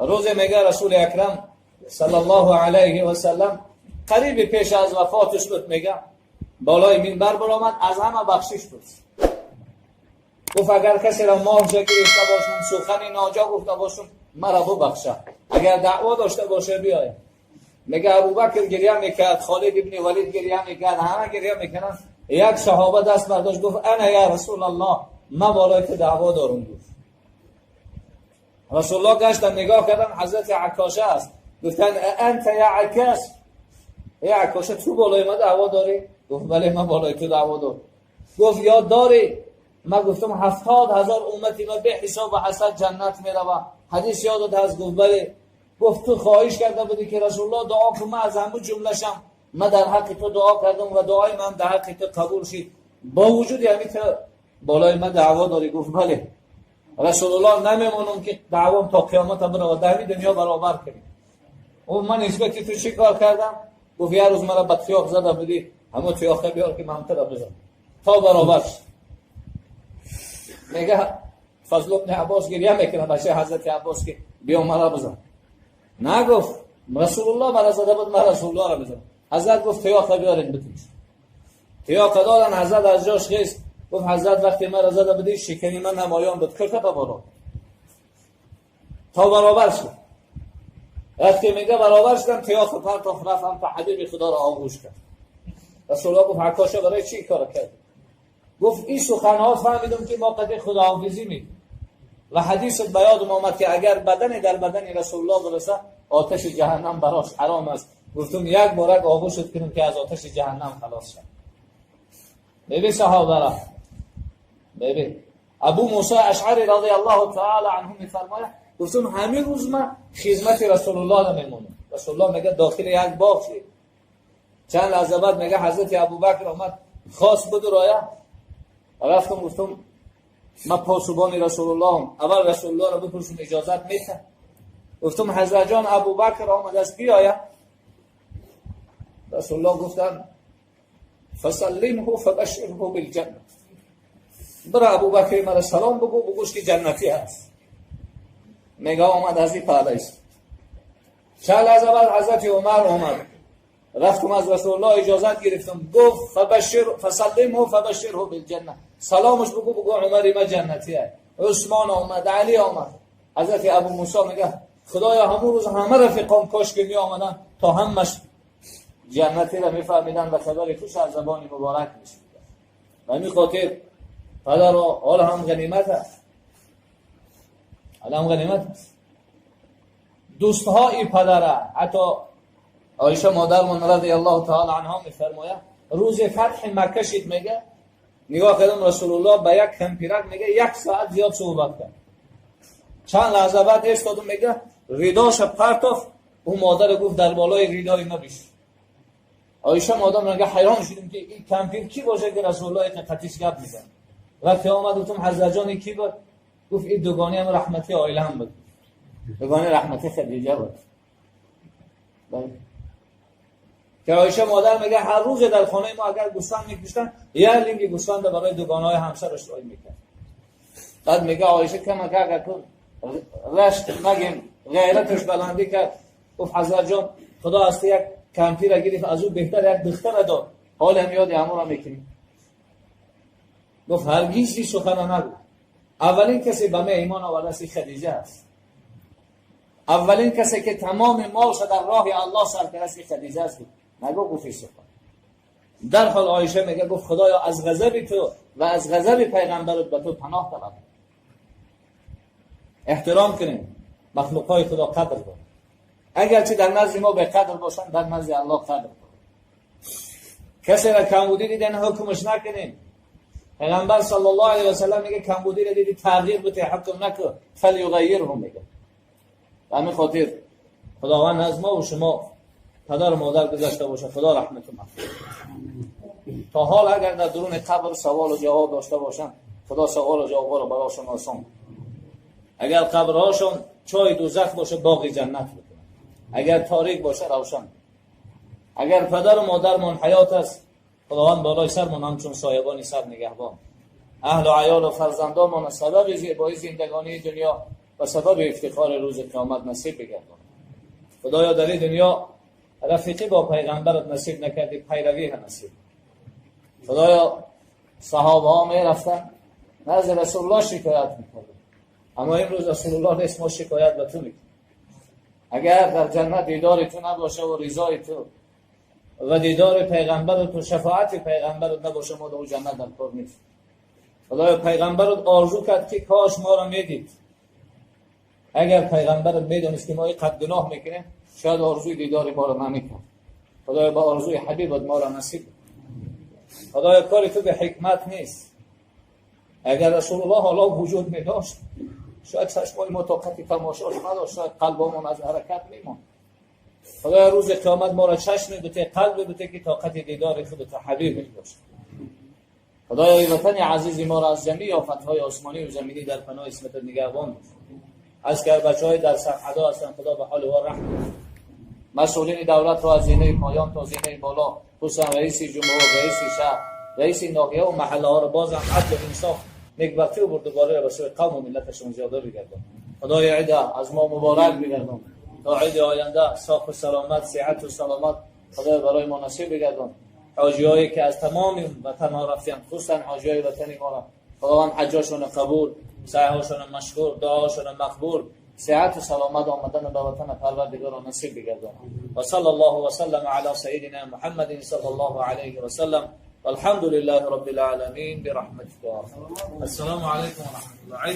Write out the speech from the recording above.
روز میگه رسول اکرم صلی الله علیه و سلم قریب پیش از وفاتش بود، میگه بالای منبر برآمد، از همه بخشش پرسید. گفت اگر کسی را ماه گرفته باشم، سخنی ناجا گفته باشم، مرا ببخشه. اگر دعوا داشته باشه بیاید. میگه ابوبکر گریه میکرد، خالد ابن ولید گریه میکرد، همه گریه میکنن. یک صحابه دست برداشت گفت انا یا رسول الله، من بالای تو دعوا دارم. گفت رسول الله گشتن نگاه کردن حضرت عکاشه است. گفتن انت یا عکاش، ای عکاشه تو بالای ما دعوا داری؟ گفت بله من بالای تو دعوا دارم. گفت یاد داری من گفتم 70,000 امتی من به حساب و حسد جنت میروم، حدیث یادت هست؟ گفت بله. گفت تو خواهش کرده بودی که رسول الله دعا کن، من از همون جمله شم، من در حق تو دعا کردم و دعای من در حق تو قبول شد، با وجود همین تو بالای من دعوا داری؟ گفت بله. رسول الله نمیمونم که دعوام تا قیامت برود، در همین دنیا برابر کنیم. او من نسبت تو چی کار کردم؟ گفت یه روز مرا به تیاق زده بودی، همون تیاقه بیار که من تو را بزنم تا برابر شد. میگه فضل ابن عباس گریه میکنه، بچه حضرت عباس، که بیا مرا بزن. نگفت رسول الله مرا زده بود، من رسول الله را بزنم. حضرت گفت تیاقه بیارید بتیش. تیاقه دادن، حضرت از جاش خیست. گفت حضرت وقتی مرا زده بودی شکنی من نمایان بود، کرده به بالا تا برابر شد. وقتی میگه برابر شدم، تیاق پرتاف رفتم تا حبیب خدا را آغوش کرد. رسول الله گفت عکاشه برای چی کار کرد؟ گفت این سخنها فهمیدم که ما قد خداحافظی می و حدیث به یادم آمد که اگر بدن در بدن رسول الله برسه آتش جهنم براش حرام است. گفتم یک بارک آغوشت کنم که از آتش جهنم خلاص شد. ببین صحابه را، ببین ابو موسی اشعری رضی الله تعالی عنه میفرماید، گفتم همین روز من خدمت رسول الله را میمونم. رسول الله میگه داخل یک باغ شد. چند لحظه بعد میگه حضرت ابوبکر آمد، خواست بدراید. رفتم گفتم من پاسبان رسول الله، اول رسول الله را بپرسم اجازت میده. گفتم حضرت جان ابوبکر آمد است بیاید. رسول الله گفتن فسلمه فبشره بالجنه، برا ابوبکر مرا سلام بگو، بگوش که جنتی هست. میگه آمد از این پهلویش. چند لحظه بعد حضرت عمر آمد. رفتم از رسول الله اجازت گرفتم. گفت فبشر فسلمه فبشره بالجنه، سلامش بگو، بگو عمر ما جنتی هست. عثمان آمد، علی آمد. حضرت ابو موسی میگه خدایا همون روز همه رفیقام کاش که می آمدن تا همش جنتی را میفهمیدن و خبر خوش از زبان مبارک میشنیدن. و همین خاطر پدر حال هم غنیمت است، حال هم غنیمت است. دوستهای پدره، حتی عایشه مادرمان رضی الله تعالی عنها میفرماید روز فتح مکه شد، میگه نگاه کردم رسول الله به یک کمپیرک میگه یک ساعت زیاد صحبت کرد. چند لحظه بعد ایستادم، میگه رداش پرتاف، او مادر گفت در بالای ردای ما بیش. عایشه مادر میگه حیران شدیم که این کمپیر کی باشه که رسول الله اینقدر قطیش گپ میزنه. وقتی آمد گفتم حضرت جان کی بود؟ گفت این دوگانه هم رحمتی عائله هم بود، دوگانه رحمتی خدیجه بود. بله. که عایشه مادر میگه هر روز در خانه ما اگر گوسفند میکشتن، یه لینگ گوسفند برای دوگانه های همسرش رای میکرد. بعد میگه عایشه کم که اگر تو رشک نگیم غیرتش بلندی کرد، گفت حضرت جان خدا از یک کمپیر گرفت، از او بهتر یک دختر داد، حال هم یاد همون را میکنیم. گفت هرگز این سخن نگو. اولین کسی به من ایمان آورده است خدیجه است. اولین کسی که تمام مالش در راه الله صرف کرده است خدیجه است. نگو گفت این سخن. در حال عایشه میگه گفت خدایا از غضب تو و از غضب پیغمبرت به تو پناه طلب. احترام کنیم مخلوقای خدا، قدر دارن. اگرچه در نزد ما به قدر باشن، در نزد الله قدر دارن. کسی را کمبودی دیدن حکمش نکنیم. پیغمبر صلی الله علیه و سلم میگه کمبودی را دیدی تغییر بده، حکم نکن، فلیغیره میگه. به همین خاطر خداوند از ما و شما پدر و مادر گذشته باشه، خدا رحمت و مغفرت. تا حال اگر در درون قبر سوال و جواب داشته باشن، خدا سوال و جواب را براشون آسان. اگر قبرهاشون چای دوزخ باشه باغ جنت بکنه، اگر تاریک باشه روشن. اگر پدر و مادرمان حیات است، خداوند بالای سرمان همچون سایبانی سر نگهبان. اهل و عیال و فرزندانمان سبب زیبایی زندگانی دنیا و سبب افتخار روز قیامت نصیب بگردان. خدایا در این دنیا رفیقی با پیغمبرت نصیب نکردی، پیروی هم نصیب. خدایا صحابه ها می رفتن نزد رسول الله شکایت میکردن، اما امروز رسول الله نیست، ما شکایت به تو میکنیم. اگر در جنت دیدار تو نباشه و رضای تو و دیدار پیغمبر تو، شفاعت پیغمبر نباشه، ما در جنت در کار نیست. خدایا پیغمبر آرزو کرد که کاش ما را میدید. اگر پیغمبر میدونست که ما اینقدر گناه میکنیم، شاید آرزوی دیدار ما را نمیکرد. خدایا با آرزوی حبیبت ما را نصیب. خدایا کاری تو به حکمت نیست. اگر رسول الله حالا وجود میداشت، شاید چشمای ما طاقت تماشاش نداشت، شاید قلبمون از حرکت میموند. خدایا روز قیامت ما را چشم بده، قلب بده که طاقت دیدار خودت حبیب باشه. خدایا ای وطن عزیز ما را از جمیع آفت‌های آسمانی و زمینی در پناه عصمت نگهبان باش. از که بچه‌های در سرحدا هستن، خدا به حال و رحم کنه. مسئولین دولت را از زینه پایان تا زینه بالا، خصوصا رئیس جمهور، رئیس شهر، رئیس ناحیه و محله ها را بازم عدل و انصاف، نیکبختی و بردباری را به سوی قوم و ملتشون زیاده بگردان. خدای عید از ما مبارک بگردان. تا عید آینده صاف و سلامت، صحت و سلامت خدای برای ما نصیب بگردان. حاجیایی که از تمام وطن ها رفتن، خصوصا حاجیای وطن ما را خداوند حجاشون قبول، سعیهاشون مشکور، دعاشون مقبول، صحت و سلامت آمدن به وطن پروردگار نصیب بگردان. و صلی الله و سلم علی سیدنا محمد صلی الله علیه و سلم. والحمد لله رب العالمین برحمتك. السلام علیکم و رحمت الله.